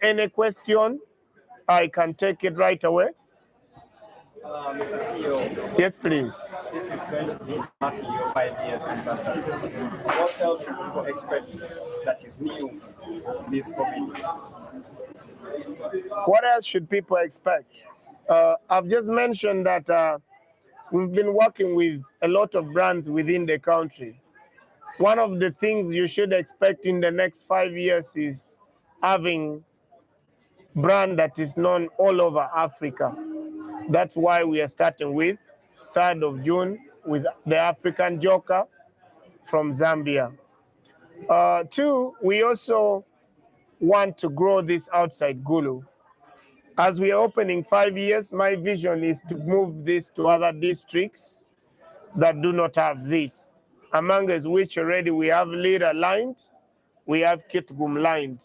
any question, I can take it right away. Uh, Mr. CEO, Yes, please. this is going to be marking your 5 years anniversary. What else should people expect that is new in this comedy? What else should people expect? I've just mentioned that we've been working with a lot of brands within the country. One of the things you should expect in the next 5 years is having brand that is known all over Africa. That's why we are starting with 3rd of June with the African Joker from Zambia. Two, we also want to grow this outside Gulu. As we are opening 5 years, my vision is to move this to other districts that do not have this. Among us, which already we have Lira lined, we have Kitgum lined.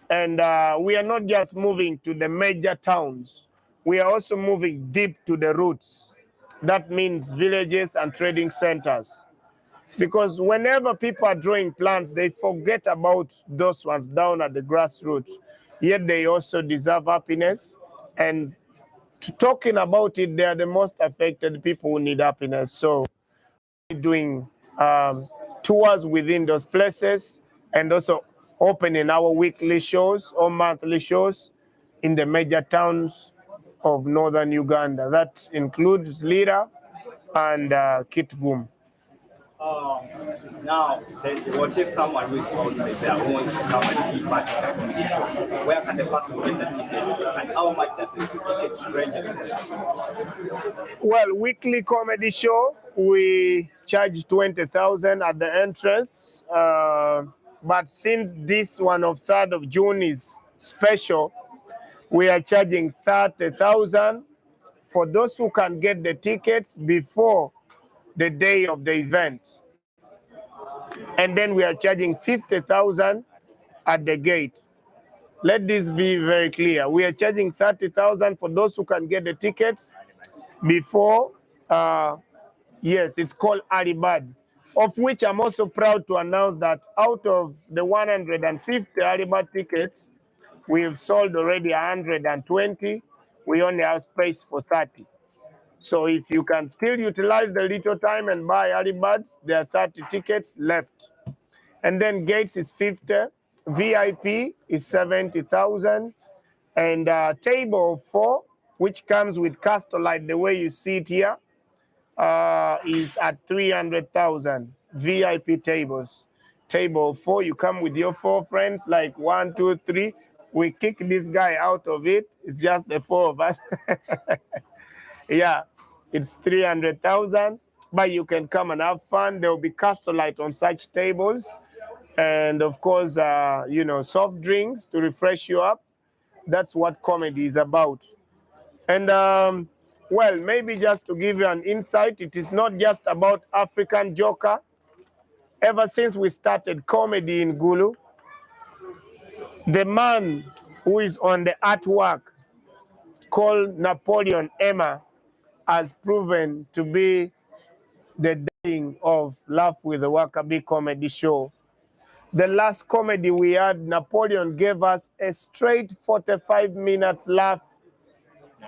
And we are not just moving to the major towns, we are also moving deep to the roots. That means villages and trading centers. Because whenever people are drawing plans, they forget about those ones down at the grassroots. Yet they also deserve happiness. And to talking about it, they are the most affected people who need happiness. So doing tours within those places and also opening our weekly shows or monthly shows in the major towns of northern Uganda. That includes Lira and Kitgum. Now, then, what if someone who is outside there who wants to come and be part of the comedy show? Where can the person get the tickets and how much does the tickets ranges from? Well, weekly comedy show, we charge 20,000 at the entrance. But since this one of 3rd of June is special, we are charging 30,000 for those who can get the tickets before the day of the event. And then we are charging 50,000 at the gate. Let this be very clear. We are charging 30,000 for those who can get the tickets before. Yes, it's called early birds, of which I'm also proud to announce that out of the 150 early bird tickets, we have sold already 120. We only have space for 30. So if you can still utilize the little time and buy early birds, there are 30 tickets left. And then gates is 50, VIP is 70,000, and table of four, which comes with Castle Lite the way you see it here, is at 300,000 VIP tables. Table of four, you come with your four friends, like one, two, three. We kick this guy out of it. It's just the four of us. Yeah, it's 300,000, but you can come and have fun. There will be Castle Lite on such tables. And of course, soft drinks to refresh you up. That's what comedy is about. And well, maybe just to give you an insight, it is not just about African Joker. Ever since we started comedy in Gulu, the man who is on the artwork called Napoleon Emma has proven to be the dying of Laugh with the Wakabi comedy show. The last comedy we had, Napoleon gave us a straight 45 minutes laugh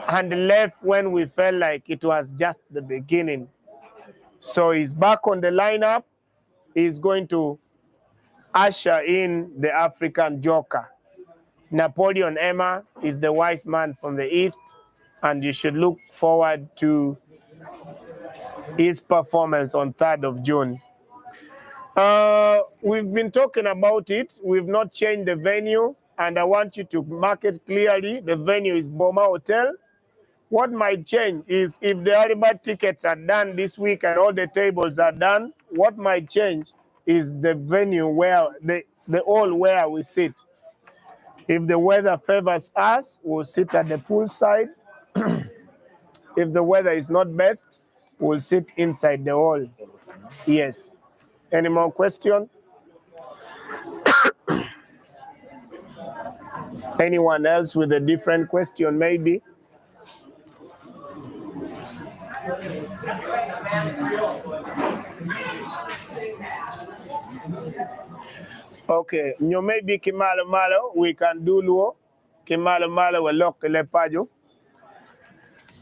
and left when we felt like it was just the beginning. So he's back on the lineup. He's going to usher in the African Joker. Napoleon Emma is the wise man from the East, and you should look forward to his performance on 3rd of June. We've been talking about it. We've not changed the venue, and I want you to mark it clearly. The venue is Boma Hotel. What might change is if the early bird tickets are done this week and all the tables are done, what might change is the venue where the hall where we sit. If the weather favors us, we'll sit at the poolside. If the weather is not best, we'll sit inside the hall. Yes. Any more question? Anyone else with a different question, maybe? Ok, nyo maybe ki malo malo we can do luo, ki malo malo walok ki leb paco.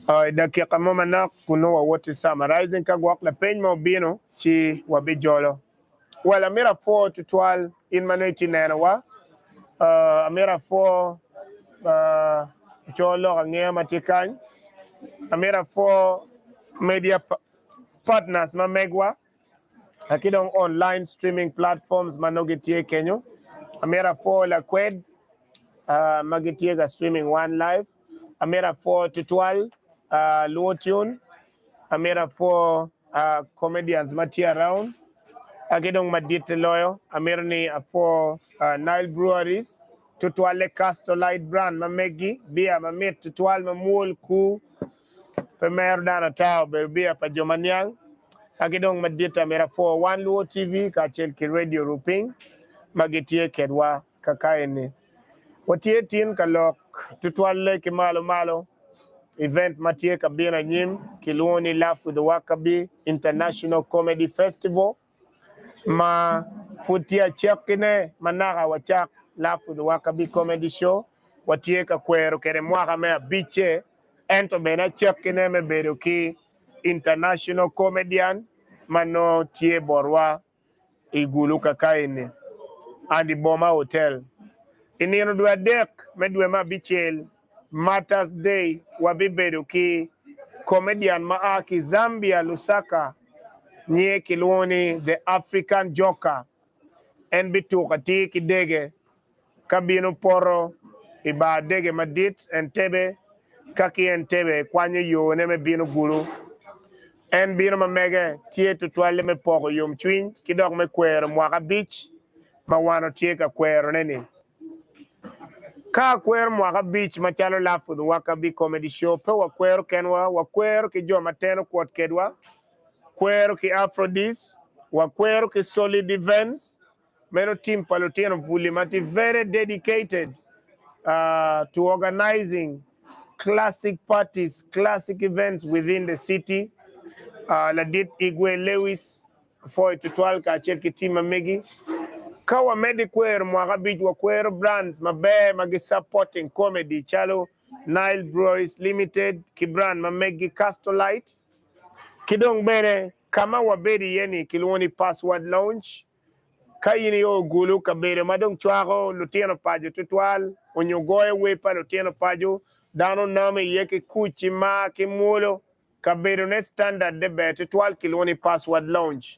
I dakika mo manok kun nongo wawot ki summarizing ka gwok lapeny mo obino ci wabijolo. Well, amito apwo tutwal in ma nongo itye nenowa. Amito apwo co lok angeya ma tye kany. Amito apwo media partners ma megwa. Ki dong online streaming platforms ma nongo gitye kenyo. Amito apwo lakwed ma gitye ka streaming wan live. Amito apwo tutwal Luo Tune. Amito apwo comedians ma tye around. Ki dong maditte loyo, amito ni apwo Nile Breweries, tutwalle Castle Lite brand ma megi, beer mamit tutwal ma mwol kur. Pe mero dano ata obedo biya pa jo ma niang. Ka ki dong madit amito apwo Wan Luo TV kacel ki Radio Rupiny ma gitye kedwa kaka eni. Watye tin ka lok tutwalle ki malo malo event ma tye ka bino anyim kilwongo ni Laugh with Wakabi International Comedy Festival. Ma pud tye acekkine ma naka wacak Laugh with Wakabi Comedy Show, watye ka kwero kwede mwaka me abicce, ento bene acekkine me bedo ki international comedian ma nongo tye botwa i Gulu kakaeni and i Boma Hotel. I nino dwe adek me dwe me abicel, Martyrs Day, wabibedo ki comedian ma a ki Zambia, Lusaka, Nyinge kilwongo ni The African Joker. En bituko atir ki dege ka bino poto i bar dege madit Entebbe, ka ki Entebbe kwanyo yone me bino Gulu. En bino ma mege tye tutwalle me poko yomcwiny ki dok me kwero mwaka abic ma wan otye ka kwerone-ni. Ka akwero mwaka abic macalo Laugh with Wakabi Comedy Show, pe wakwero kenwa, wakwero ki jo ma teno kwot kedwa, kwero ki Aphrodis, wakwero ki Solid Events, meno team pa lutino puli ma tye very dedicated to organizing classic parties, classic events within the city, ladit Igwe Lewis Apwoyo tutwal kacel ki tim ma megi. Ka wamedde kwero mwaka abic, wakwero brands maber ma gi supporting comedy calo Nile Breweries Limited ki brand ma megi Castle Lite. Ki dong bene ka ma wabedo iye ni kilwongo ni Password Lounge. Ka in io Gulu, kabedo ma dong cwako lutino paco tutwal onyo goyo wer pa lutino paco, dano namo iye ki kuc ki mar ki mwolo. Kabedone standard-de ber tutwal kilwongo ni Password Lounge.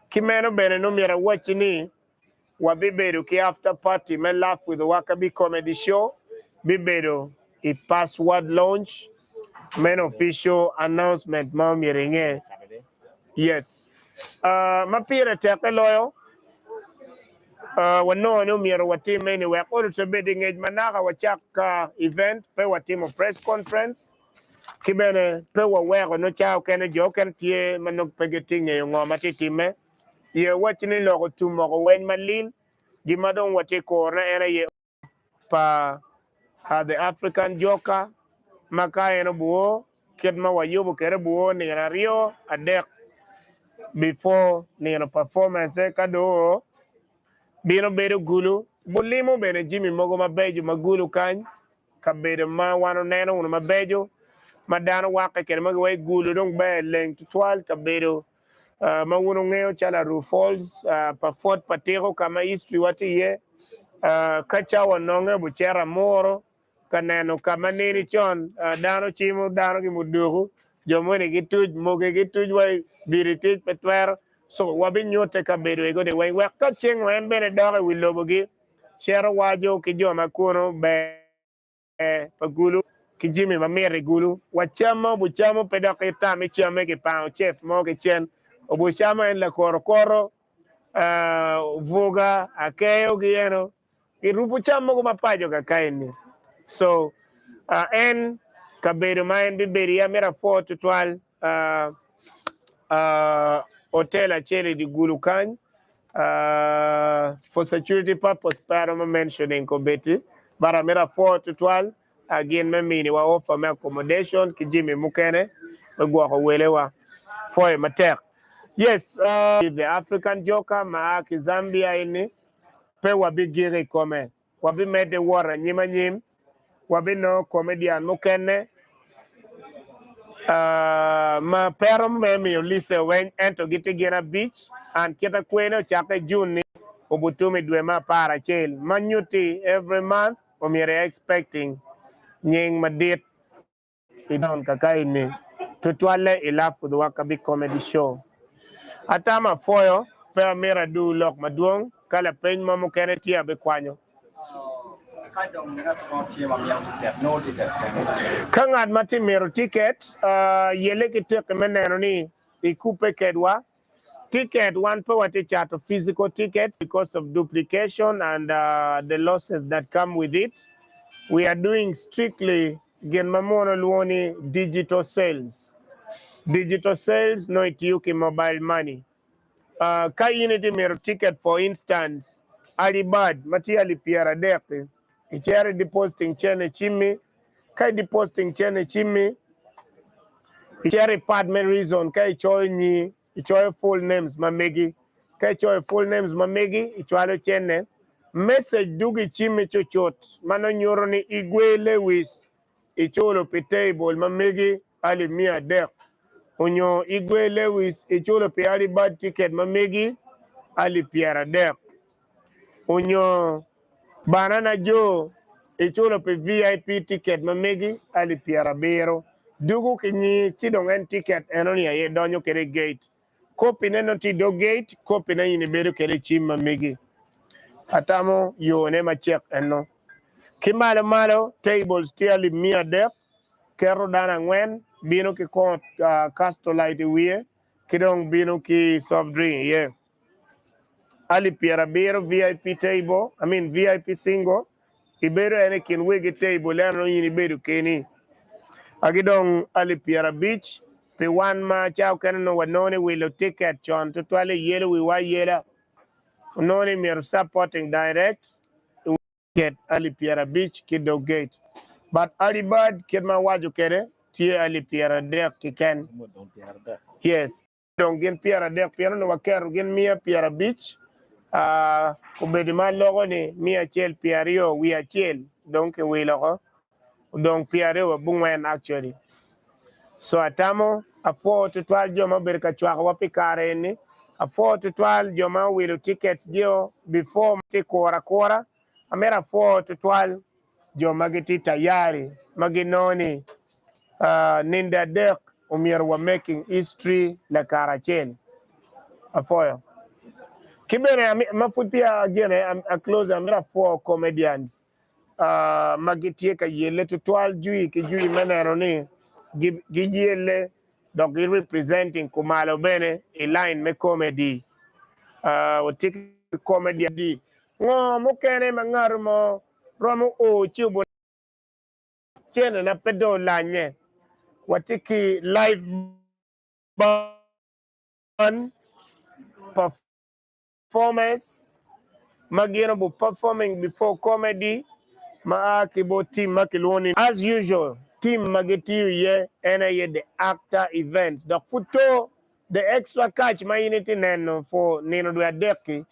Ki meno bene nongo myero awacci ni wabibedo ki after party me Laugh with Wakabi Comedy Show bibedo i Password Lounge. Meno official announcement ma omyero inge. Yes. Ma pire tekke loyo, wanongo ni omyero watim eni wek olo obed i ngec ma naka wacak ka event pe watimo press conference. Ki bene, pe waweko nongo cawa okene jo okene tye ma nongo pe gitye ngeyo ngo ma tye timme. Ye wacci ni lok otum oko weny malil, gin ma dong watye kurone en aye pa The African Joker ma ka en obuo kit ma wayubo kwede obuo nino aryo adek before nino performance ka dong oo bino bedo gulu. Bulimo bene jami mogo mabeco ma gulu kany. Kabedo ma wan oneno wunu mabeco ma dano wakke kwede ma giwaco gulu dong ber leng tutwal, kabedo ma wun wungeyo calo Aruu Falls, pa Fort Patiko ka ma history wa tye iye. Ka cawa ononge wucito Amuru ka neno ka ma nini con dano cimo dano ki muduku, jo moni gituc, mogi gituc wa i biri tic pe twero. So wabinyute kabedo ego ni weng wek ka ceng wa en bene dok i wi lobogi. Cito waco ki jo ma kunu ber pa gulu ki jami ma mito i gulu. Wa cam ma obucamo pe dok itam icamme ki pango cef mo kicen. Obucamo en lakorokoro, buga, akeyo gi eno ki rupu cam mogo ma paco kakaeni. So en kabedo ma en bibedo iye amito apwo tutwal. Otel acel i dye gulu kany for security purpose pe aromo mentioning kobeddi but amito apwo tutwal gin me miniwa offer me accommodation ki jami mukene me gwoko welewa. Pwoyo matek. Yes, the African Joker ma a ki Zambia eni. Pe wabigik i kome. Wabimedde wot anyim anyim. Wabinongo comedian mukene ma pe romo mere miyo liste weng ento gitye gin abic and kita kwene ocakke June ni obutum i dwe me 11 ma nyutti every month omyero i expecting nying madit i town kakaeni tutwalle i Laugh with Wakabi Comedy Show. Atamo apwoyo, pe amito adur lok madwong, ka lapeny mo mukene tye abikwanyo. Ka ngat ma tye mito tiket, yelle ki teki me neno ni ikubbe kedwa. Tiket, wan pe watye cato physical tickets because of duplication and the losses that come with it. We are doing strictly gin ma muno lwongo ni digital sales. Digital sales nongo itiyo ki mobile money. Ka in itye mito ticket for instance, early bird ma tye alip 30-ki, icito i depositing cene i cimmi, Ka i depositing cene i cimmi, icito i part me reason ka icoyo nyi, icoyo full names ma megi. Ka icoyo full names ma megi, icwalo cene. Message dugo i cimmi cucut ma nongo nyuto ni Igwe Lewis iculo pi table ma megi alip 300 onyo Igwe Lewis iculo pi early bird ticket ma megi alip 30 onyo Banana Joe iculo pi VIP ticket ma megi alip 70 dugu ki nyingi ci dong en ticket eno ni aye donyo kede i gate. Copy ne nongo tye i dog gate, copy ne in ibedo kede i cim ma megi. Atamo yoo ne macek eno. Ki malo malo tables tye alip 300 keto dano angwen bino ki kongo castolite i wiye ki dong bino ki soft drink iye. Alip 70 VIP table, I mean VIP single, ibedo en i kin wegi table ento nongo in ibedo keni. Agi dong alip 50 pi wan ma ca okene nongo wanongo ni wilo ticket con tutwalle yelo wiwa ayela onongo ni myero supporting direct i Ticket alip 50 ki dog gate but early bird kit ma awaco kede tye alip 30 keken. Yes. Dong gin 30 pien onongo waketo gin 150, obedo ma aloko ni 120 wiye acel dong kiwilo oko odong 20 abongwen actually. So atamo apwo tutwal jo ma obedo ka cwakowa pi kare eni, apwo tutwal jo ma owilo tickets gio before ma tye kuro akura, amito apwo tutwal jo ma gitye tayari ma ginongo ni nindo adek omyero wa making history lakaracel. Apwoyo. Ki bene ma pud peya gine a close amito apwo comedians ma gitye ka yelle tutwal jwi ki jwi me neno ni giyelle dok gi representing kumalo bene i line me comedy. Watye ki comedian Ngo mukene ma ngat mo romo o ci obo cene na pe dong olanye? Watye ki live band performers ma gin obo performing before comedy ma a ki bot team ma kilwongo ni As usual team ma gitiyo iye en aye The Actor Events dok pud to the extra cash ma in itye neno for nino dwe adek-ki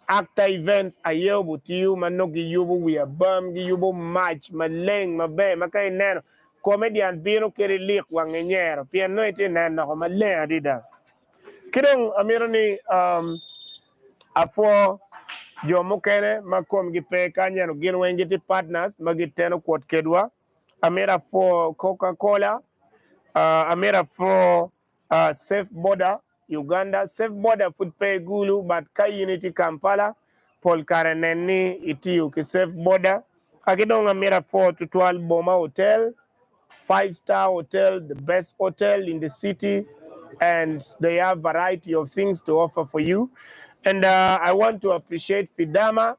Actor Events aye obutiyo ma nongo giyubo wi abam, giyubo mac maleng maber ma ka ineno comedian bino kadi lik wange nyero pien nongo itye neno maleng adada. Ki dong amito ni apwo jo mukene ma komgi pe kany ento gin weng gitye partners ma giteno kwot kedwa. Amito apwo Coca Cola, amito apwo Safe Boda Uganda, Safe Boda pud pe i Gulu but ka in itye Kampala pol kare nen ni itiyo ki Safe Boda. Ki dong amito apwo tutwal Boma Hotel, 5 star hotel, the best hotel in the city and they have variety of things to offer for you. And I want to appreciate Fidama.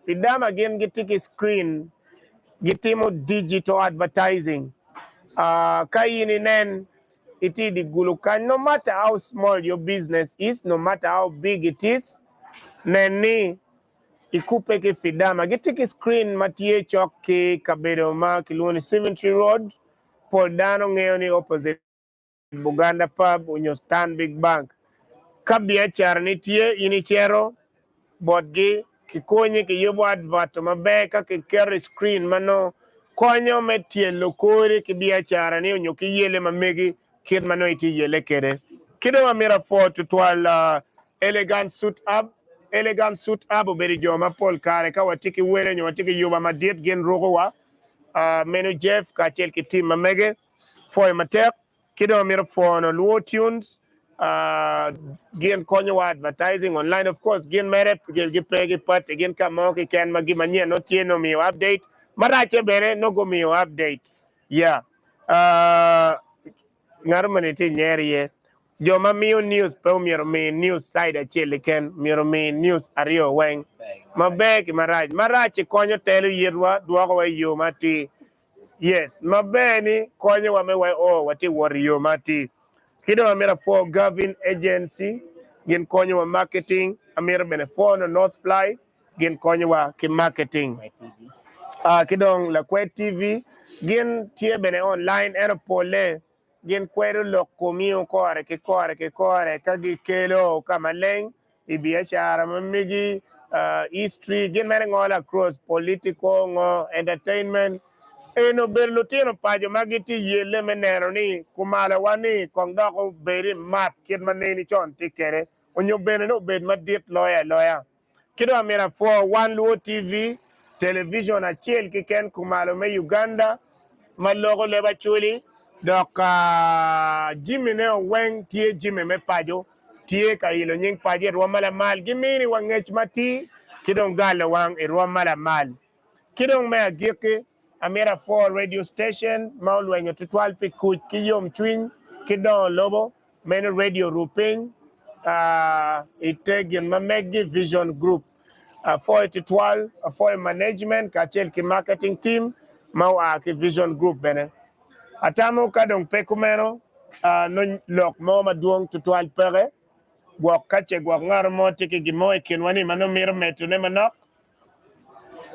Fidama gin gitye ki screen gitimo digital advertising. Ka in inen itye i dye gulu kany, no matter how small your business is, no matter how big it is, nen ni ikubbe ki Fidama. Gitye ki screen ma tye cok ki kabedo ma kilwongo ni Cemetery Road. Pol dano ngeyo ni opposite Buganda Pub onyo Stanbic Bank. Ka biacara ni tye, in icito botgi. Kikonyi kiyubo advert maber ka kiketo i screen ma nongo konyo me tyelo kori ki biacara ni onyo ki yele ma megi kit ma nongo itye yele kede. Ki dong amito apwo tutwal Elegant Suit Hub. Elegant Suit Hub obedo jo ma pol kare ka watye ki wele nyo watye ki yuba madit gin ruko wa. Meno Jeff kacel ki team ma mege. Pwoyo matek. Ki dong amito pwono Luo Tunes gin konyowa advertising online of course gin mere gipe gi party gin ka mo keken ma gima nyen nongo tye nongo miyo update marace bene nongo gumiyo update yeah ngat moni tye nyer iye jo ma miyo news pe omyero omi news side acel keken myero omi news aryo weng maber ki marac marac-ci konyo telo yitwa dwokowa i yo matir. Yes, maber ni konyowa me wai oo watye wot i yo ma atir. Ki dong amito apwo Gavin Agency gin konyowa marketing, amito bene pwono North Fly gin konyowa ki marketing. Ah, ki dong Lakwed TV gin tye bene online ento pole gin kwedo lok komiu kore ki kore ki kore ka gikelo ka maleng i biacara ma megi, history, gin mere ngolo across political ngo, entertainment. Eni obedo lutino paco ma gitye yelle me neno ni kumalo wa ni kong dok obed i map kit ma neni con tye kwede onyo bene ni obed madit loyo aloya. Ki dong amito apwo Wan Luo TV, television acel keken kumalo me Uganda ma loko leb Acholi dok jimi ne weng tye jimi me paco. tye ka ilo nying paco i rwom ma lamal, giminiwa ngec matir ki dong galo wang i rwom ma lamal. Ki dong me agikki, amito apwo radio station ma olwenyo tutwal pi kuc ki yomcwiny ki dongo lobo, meno Radio Rupiny i te gin ma meggi Vision Group. Apwoyo tutwal, apwoyo management kacel ki marketing team ma oa ki Vision Group bene. Atamo ka dong pe kumeno, nongo lok mo madwong tutwal peke. Gwok ka ce gwok ngat mo tye ki gin mo i kinwa ni ma nongo mito medone manok,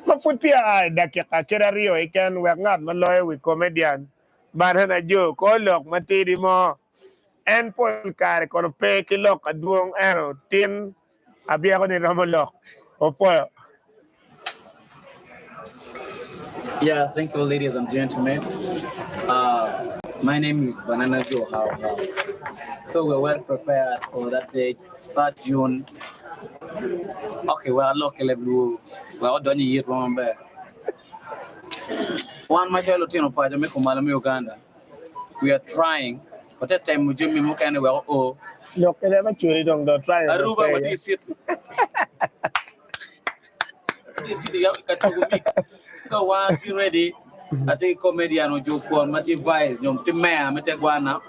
ma pud peya aa i dakika kede aryo keken wek ngat ma loyo wi comedian Banana Joe kor lok matidi mo. En pol kare kono pe ki lok adwong ento tin Abyeko ni romo lok. Opwoyo. Yeah, thank you, ladies and gentlemen. My name is Banana Joe How How. So we're well prepared for that day, 3rd June. Okay, we are local everywhere. We are done here from there. Wan macalo lutino paco me kumalo me Uganda, we are trying Watye ka temo jami mukene wek oo. Lok kede ma cweri dong do try ono Aruba pe watye iye. i city. Watye i city ka tugo mix. So wan tye ready. Atye ki comedian ojuk kwon ma tye vice nyo tye mayor me Tegwana.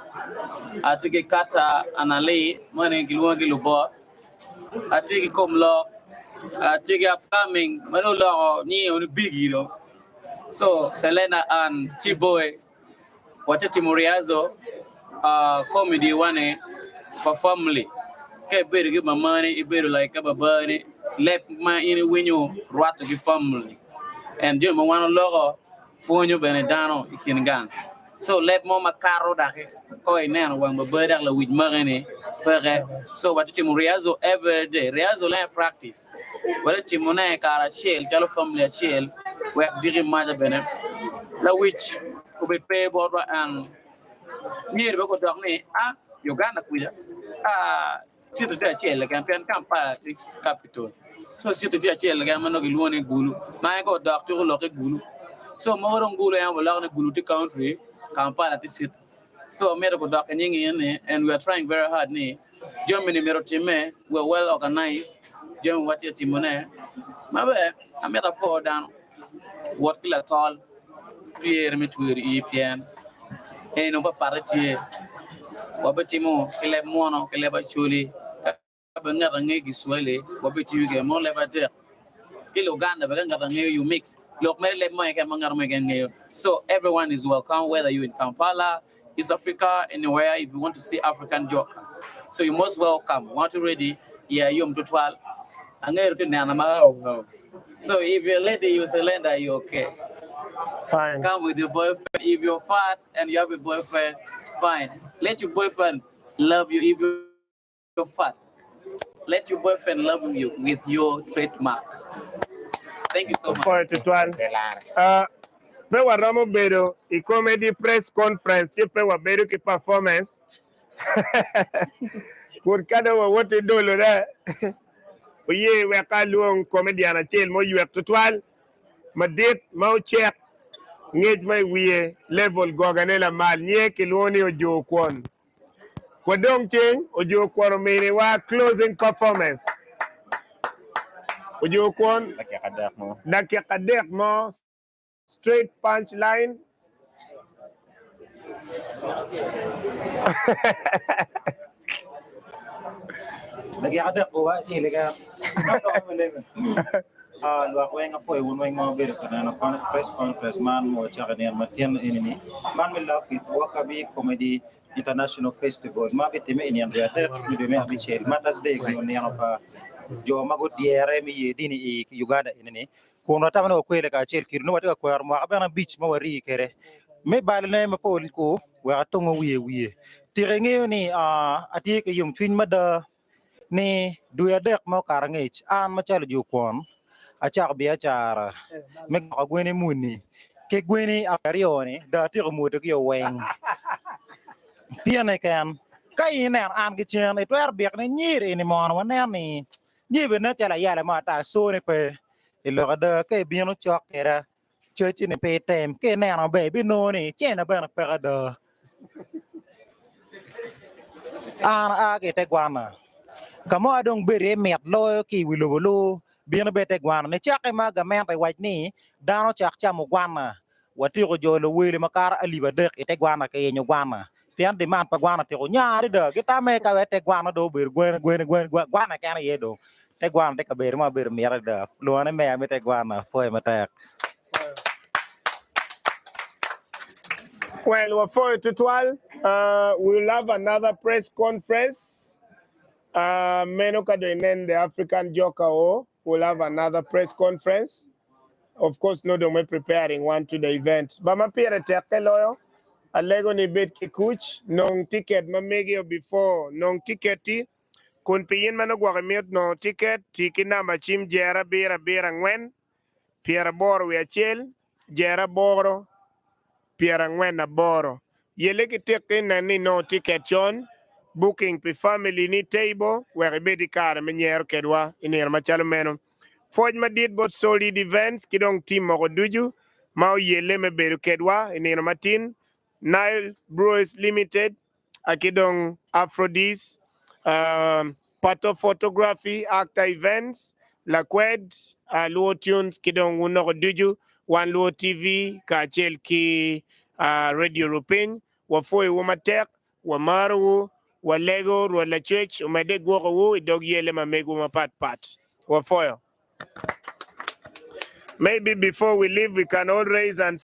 Atye ki Kata Anali moni gilwongo ki Lubot. Atye ki kom lok. Atye ki upcoming ma dong oloko nyinge ni Biggie dong. So Selena and T-boy. Watye timo rehearsal comedy wane pa family ka ibedo ki mamani ibedo like ka babani leb ma in iwinyo rwatte ki family and jami ma wan waloko pwonyo bene dano i kin gang so leb mo makato dok ka ineno wang babani dok lawic maki ni peke so watye timo rehearsal everyday rehearsal en practice watye timone kare acel calo family acel wek diki maca bene lawic obed pe botwa en myero bene gudok ni a Uganda kuca a city tye acel keken pien Kampala tye capital so city tye acel keken ma nongo gilwongo ni Gulu ma en ka odok tuko lokke Gulu so mogo dong Gulu en oloko ni Gulu tye country Kampala tye city so myero gudok i nying eni and we are trying very hard ni jami ni myero otimme we are well organized jami watye ka timone maber amito apwo dano wot ki latol pyer me twero ii pien eno papatte tye wabitimo ki leb muno ki leb acholi ka bene ngat angeyo Kiswahili wabitiyo kwede mono leb adek ki Luganda bene ka ngat angeyo you mix lok mere leb mo keken ma ngat mo keken ngeyo so everyone is welcome whether you in Kampala East Africa anywhere if you want to see African jokers so you most welcome watye ready iya yom tutwal angeyo tye nena ma so if you're a lady you surrender you okay Fine. come with your boyfriend if you're fat and you have a boyfriend fine let your boyfriend love you if you're fat. Let your boyfriend love you with your trademark. Thank you so much. Opwoyo tutwal. Uh, pe waromo bedo i comedy press conference ci pe wabedo ki performance. Kun ka dong wawoto i dolone, oye wek alwong comedian acel ma oywek tutwal, madit ma ocek ngec ma i wiye level gogane lamal nyinge kilwongo ni Ojoo Kwon. Wadong ceng, Ojoo Kwon ominiwa closing performance. Ojoo Kwon, dakika adek mo straight punch line. Dakika adek goba acel keken. Lwak weng apwoyo wun weng ma wubedo ka neno press conference man ma wacako i nino matin eni-ni. Man me Love with Wakabi Comedy International Festival ma bitimme i nino dwe adek me dwe me abicel, Martyrs Day nyo nino pa jo ma gudyere me ye dini i Uganda eni-ni. Kun watamo ni wakwele kacel kidi nongo watye ka kwero mwaka bene abic ma warii kwede me balone mapol ku wek atungo wiye wiye. Tika ingeyo ni atye ki yomcwiny mada ni dwe adek ma okato angec an macalo jukwon acako biacara me gwoko gweni muni ki gweni aryo-ni dong atyeko mwodogi weng. Pienne keken ka in ineno an ki cen itwero byek ni nyir eni mono wanen ni nyo bene nen calo ayala mo ata sone pe. I lok ada ka ibino cok kweda cocci ni pe item ka ineno maber ibinongo ni cene bene peke ada. An aa ki i te gwana ka mo adong bedo iye mit loyo ki i wi lobo lu bino bedo te gwana nicakke ma gamente wac ni dano cak camo gwana watyeko jolo wele makato alip adek i te gwana ka yenyo gwana pien demand pa gwana otyeko nya adada gitame ka wek te gwana dong obedo gweni gweni gweni gwana keken aye dong te gwana tye kabedo ma obedo mit adada lwongo ni meya me te gwana pwoyo matek. Well, wapwoyo tutwal. Uh, we'll have another press conference. Uh, meno ka dong inen the African Joker o, we'll have another press conference. Of course, nongo dong me preparing one to the event. Ba ma pire tek ke loyo, alego ni ibed ki kuc, nong ticket ma megi o before nong ticket ti, kun pi in ma nongo gwok imito nongo ticket, ti ki namba cim jer abiro abiro angwen, 81 jer aboro 48. Yelle ki tikki nen ni inongo tiket con, booking pi family ni table wek ibed ki kare me nyero kedwa i nino macalo meno. Pwoc madit bot Solid Events ki dong team moko ducu ma oyelle me bedo kedwa i nino matin, Nile Breweries Limited, a ki dong Aphrodis, Pato Photography, Actor Events, Lakwed, Luo Tunes ki dong wunoko ducu, Wan Luo TV kacel ki Radio Rupiny. Wapwoyowu matek, wamarowu, walego Rwot Lacwec omedde gwokowu i dog yelle ma megwu mapat pat. Wapwoyo. Maybe before we leave we can all raise and.